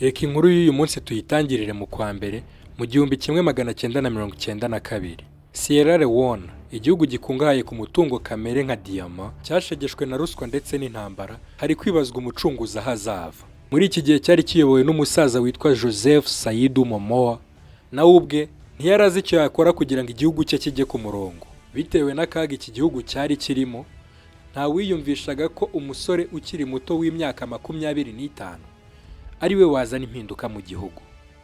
Reka inkuru y'uyu munsi tuyitangirire mu kwa mbere mu 1992. Sierra Leone, igihugu gikungahaye ku mutungo kamere nka diyama, cyashegeshwe na ruswa ndetse n'intambara, hari kwibazwa umucunguzi aho azava. Muri iki gihe cyari kiyobowe n'umusaza witwa Joseph Saidu Momoa, nawe ubwe ntiyari azi icyo yakora kugira ngo igihugu cye kijye ku murongo. Bitewe n'akaga iki gihugu cyari kirimo, ntawiyumvishaga ko umusore ukiri muto w'imyaka 25 ari we wazana impinduka mu gihugu.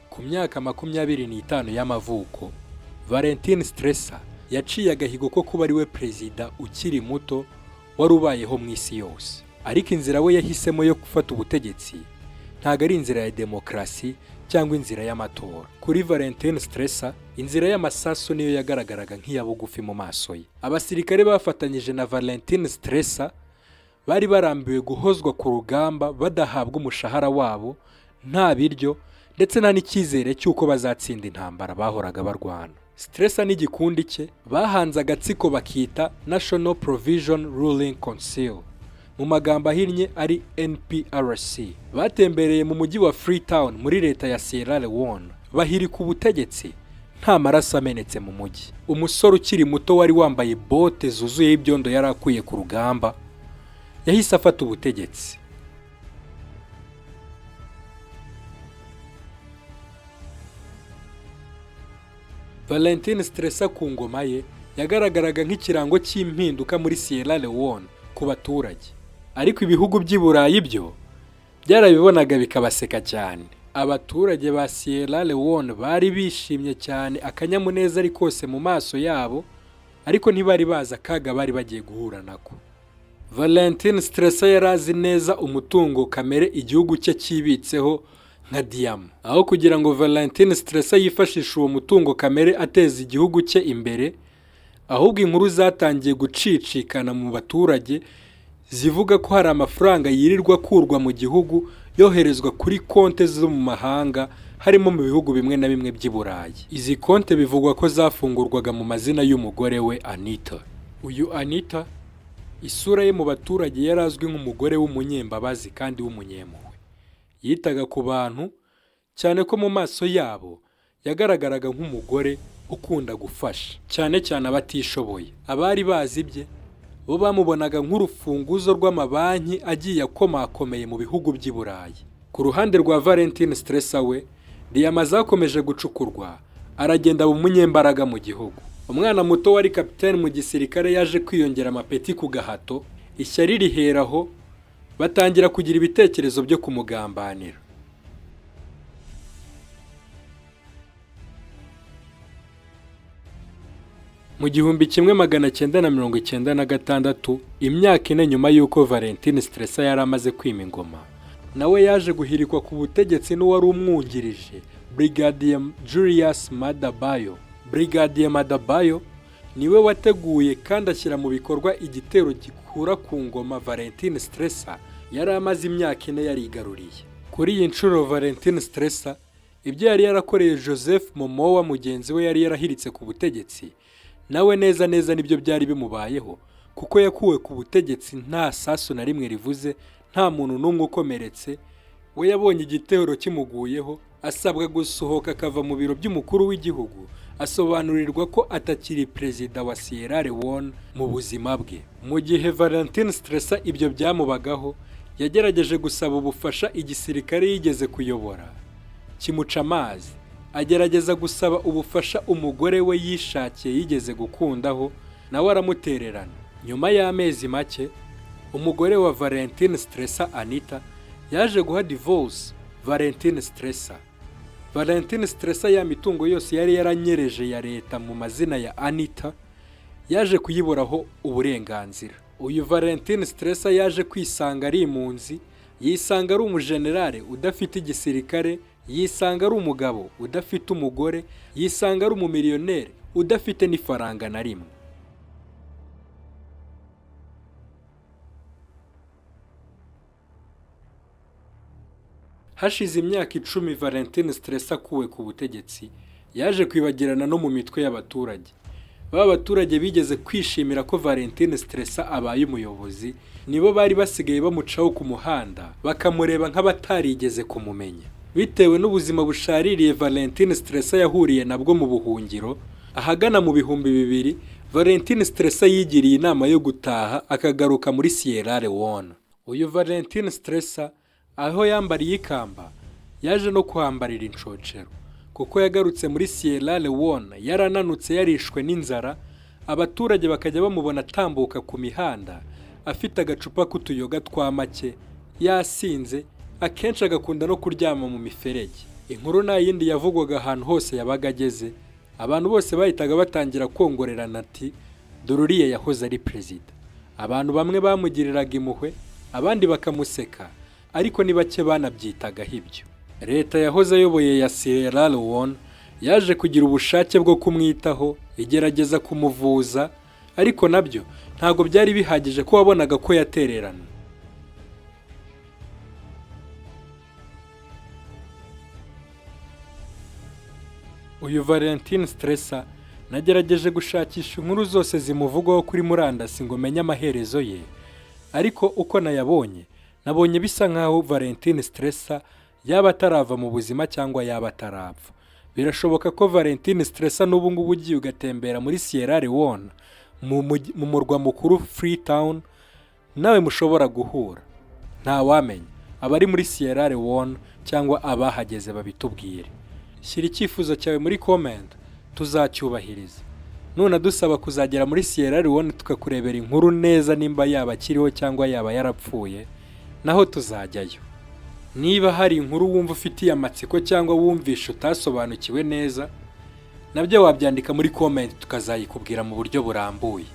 Ku myaka 25 y'amavuko, Valentine Stresa yaciye agahigo ko kuba ari we perezida ukiri muto wari ubayeho mu isi yose. Ariko inzira we yahisemo yo gufata ubutegetsi ntabwo ari inzira ya demokarasi cyangwa inzira y'amatora. Kuri Valentine Stresa, inzira y'amasasu niyo yagaragaraga nk'iya bugufi mu maso ye. Abasirikare bafatanyije na Valentine Stresa bari barambiwe guhozwa ku rugamba badahabwa umushahara wabo, nta biryo ndetse nta n'icyizere cy'uko bazatsinda intambara bahoraga barwana. Stresa n'igikundi cye bahanze agatsiko bakita National Provision Ruling Council, mu magambo ahinnye ari NPRC. Batembereye mu mujyi wa Freetown muri leta ya Sierra Leone, bahirika ubutegetsi nta maraso amenetse mu mujyi. Umusore ukiri muto wari wambaye bote zuzuyeho ibyondo yari akuye ku rugamba yahise afata ubutegetsi. Valentine Stresa ku ngoma ye yagaragaraga nk'ikirango cy'impinduka muri Sierra Leone ku baturage. Ariko ibihugu by'i Burayi byo byarabibonaga bikabaseka cyane. Abaturage ba Sierra Leone bari bishimye cyane, akanyamuneza ari kose mu maso yabo, ariko ntibari bazi akaga bari bagiye guhura nako. Valentine Stresa yari azi neza umutungo kamere igihugu cye cyibitseho nka diyama. Aho kugira ngo Valentine Stresa yifashishe uwo mutungo kamere ateza igihugu cye imbere, ahubwo inkuru zatangiye gucicikana mu baturage zivuga ko hari amafaranga yirirwa akurwa mu gihugu yoherezwa kuri konti zo mu mahanga, harimo mu bihugu bimwe na bimwe by'i Burayi. Izi konti bivugwa ko zafungurwaga mu mazina y'umugore we Anita. Uyu Anita, isura ye mu baturage yari azwi nk'umugore w'umunyembabazi kandi w'umunyempuhwe. Yitaga ku bantu cyane ko mu maso yabo yagaragaraga nk'umugore ukunda gufasha, cyane cyane abatishoboye. Abari bazi ibye bo bamubonaga nk'urufunguzo rw'amabanki agiye akomakomeye mu bihugu by'i Burayi. Ku ruhande rwa Valentine Stresa we, diyama zakomeje gucukurwa, aragenda aba umunyembaraga mu gihugu. Umwana muto wari kapiteni mu gisirikare yaje kwiyongera amapeti ku gahato, ishyari riheraho, batangira kugira ibitekerezo byo kumugambanira. Mu 1996, imyaka 4 nyuma y'uko Valentine Stresa yari amaze kwima ingoma, nawe yaje guhirikwa ku butegetsi n'uwari umwungirije, Brigadier Julius Maada Bio. Brigadier Maada Bio niwe wateguye kandi ashyira mu bikorwa igitero gikura ku ngoma Valentine Stresa yari amaze imyaka 4 yarigaruriye. Kuri iyi nshuro Valentine Stresa ibyo yari yarakoreye Joseph Momoa mugenzi we yari yarahiritse ku butegetsi, nawe neza neza nibyo byari bimubayeho, kuko yakuwe ku butegetsi nta sasu na rimwe rivuze, nta muntu n'umwe ukomeretse. We yabonye igitero kimuguyeho, asabwa gusohoka akava mu biro by'umukuru w'igihugu, asobanurirwa ko atakiri perezida wa Sierra Leone mu buzima bwe. Mu gihe Valentine Stresa ibyo byamubagaho, yagerageje gusaba ubufasha igisirikare yigeze kuyobora, kimuca amazi. Agerageza gusaba ubufasha umugore we yishakiye yigeze gukundaho, nawe aramutererana. Nyuma y'amezi make, umugore wa Valentine Stresa Anita yaje guha divorce Valentine Stresa. Valentine Stresa ya mitungo yose yari yaranyereje ya leta mu mazina ya Anita yaje kuyiburaho uburenganzira. Uyu Valentine Stresa yaje kwisanga ari impunzi, yisanga ari umujenerale udafite igisirikare, yisanga ari umugabo udafite umugore, yisanga ari umumiliyoneri udafite n'ifaranga na rimwe. Hashize imyaka 10 Valentine Stresa akuwe ku butegetsi, yaje kwibagirana no mu mitwe y'abaturage. Ba baturage bigeze kwishimira ko Valentine Stresa abaye umuyobozi, nibo bari basigaye bamucaho ku muhanda bakamureba nk'abatarigeze kumumenya. Bitewe n'ubuzima bushaririye Valentin Stresa yahuriye nabwo mu buhungiro, ahagana mu 2000 Valentin Stresa yigiriye inama yo gutaha akagaruka muri Sierra Leone. Uyu Valentin Stresa aho yambariye ikamba yaje no kuhambarira inshocero, kuko yagarutse muri Sierra Leone yarananutse, yarishwe n'inzara, abaturage bakajya bamubona atambuka ku mihanda afite agacupa k'utuyoga twa make, yasinze, akenshi agakunda no kuryama mu miferege. Inkuru nta yindi yavugwaga ahantu hose yabaga ageze, abantu bose bahitaga batangira kongorerana ati: "Dore uriya yahoze ari perezida." Abantu bamwe bamugiriraga impuhwe, abandi bakamuseka, ariko ni bake banabyitagaho ibyo. Leta yahoze ayoboye ya Sierra Leone yaje kugira ubushake bwo kumwitaho, igerageza kumuvuza, ariko nabyo ntabwo byari bihagije ko wabonaga ko yatereranwe. Uyu Valentin Stresa nagerageje gushakisha inkuru zose zimuvugwaho kuri murandasi ngo menye amaherezo ye, ariko uko nayabonye, nabonye bisa nkaho Valentin Stresa yaba atarava mu buzima cyangwa yaba atarapfa. Birashoboka ko Valentin Stresa n'ubu ngubu ugiye ugatembera muri Sierra Leone mu murwa mukuru Freetown nawe mushobora guhura. Ntawamenya, abari muri Sierra Leone cyangwa abahageze babitubwire. Shyira icyifuzo cyawe muri comment, tuzacyubahiriza. None dusaba kuzagera muri Sierra Leone tukakurebera inkuru neza nimba yaba akiriho cyangwa yaba yarapfuye, naho tuzajyayo. Niba hari inkuru wumva ufitiye amatsiko cyangwa wumvishe utasobanukiwe neza, nabyo wabyandika muri comment tukazayikubwira mu buryo burambuye.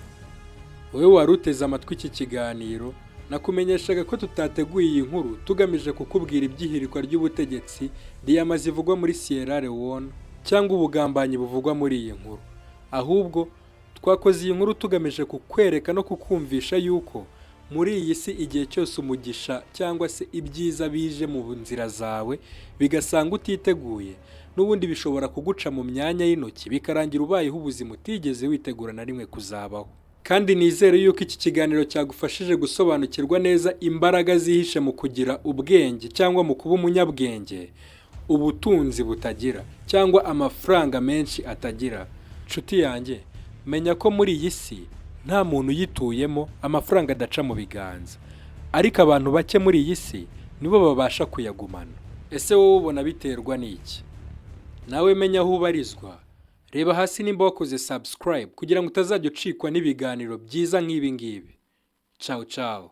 Wowe wari uteze amatwi iki kiganiro, nakumenyeshaga ko tutateguye iyi nkuru tugamije kukubwira iby'ihirikwa ry'ubutegetsi, diyama zivugwa muri Sierra Leone cyangwa ubugambanyi buvugwa muri iyi nkuru. Ahubwo twakoze iyi nkuru tugamije kukwereka no kukumvisha yuko muri iyi si igihe cyose umugisha cyangwa se ibyiza bije mu nzira zawe bigasanga utiteguye, n'ubundi bishobora kuguca mu myanya y'intoki bikarangira ubayeho ubuzima utigeze witegura na rimwe kuzabaho. Kandi nizere yuko iki kiganiro cyagufashije gusobanukirwa neza imbaraga zihishe mu kugira ubwenge cyangwa mu kuba umunyabwenge, ubutunzi butagira cyangwa amafaranga menshi atagira. Nshuti yanjye, menya ko muri iyi si nta muntu uyituyemo amafaranga adaca mu biganza, ariko abantu bake muri iyi si nibo babasha kuyagumana. Ese wowe ubona biterwa n'iki? Nawe menya aho ubarizwa. Reba hasi nimba wakoze subscribe kugira ngo utazajya ucikwa n'ibiganiro byiza nk'ibi ngibi. Ciao ciao.